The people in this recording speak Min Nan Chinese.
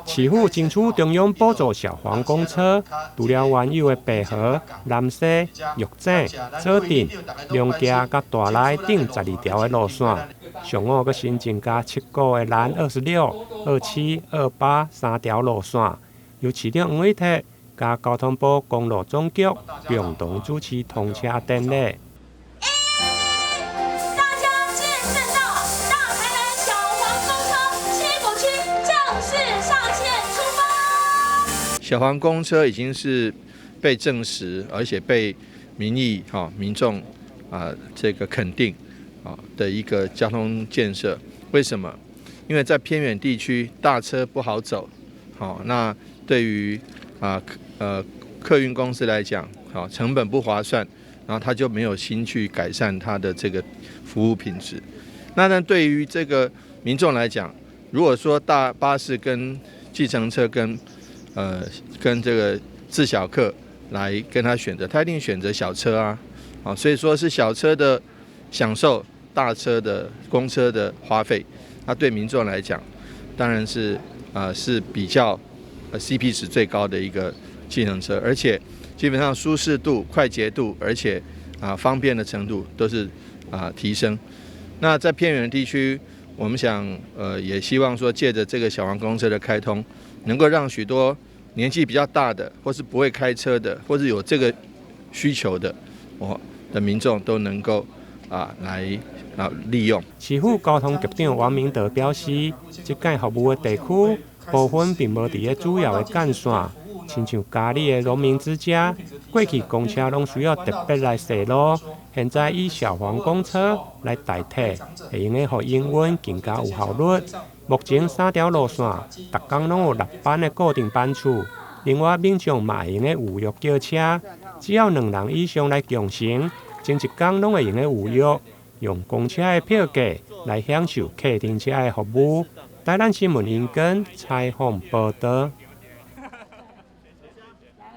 市府爭取中央補助小黃公車，除了原有的白河、南勢、玉井、左鎮、龍崎佮大內等12條的路線，上午閣新增加七股的南26、27、28三條路線，由市長黃偉哲佮交通部公路總局共同主持通車典禮。大家見證到大台南小黃公車七股區正式上線出發。小黃公車已經是被證實，而且被民意哈民眾啊這個肯定啊的一個交通建設。為什麼？因為在偏遠地區大車不好走，好，那對於啊客運公司來講，好成本不划算，然後他就沒有心去改善他的這個服務品質。那呢，對於這個民眾來講，如果說大巴士跟計程車跟這個自小客來跟他選擇，他一定選擇小車啊，啊，所以說是小車的享受，大車的公車的花費，那對民眾來講，當然是是比較 CP 值最高的一個計程車，而且基本上舒適度、快捷度，而且啊方便的程度都是啊提升。那在偏遠的地區，我們想也希望說借著這個小黃公車的開通，能夠讓許多年紀比較大的，或是不會開車的，或是有這個需求的，我的民眾都能夠啊來啊利用。市府交通局長王明德表示，這屆服務的地區部分並無佇咧主要的幹線，親像佳里的榮民之家，過去公車攏需要特別來踅路，現在以小黃公車來代替，會用得予營運更加有效率。目前三條路線，逐工攏有六班的固定班次，另外民眾嘛會用得預約叫車，只要兩人以上來共乘，前一工攏會用得預約，用公車的票價來享受客運車的服務。台南新聞英根採訪報導。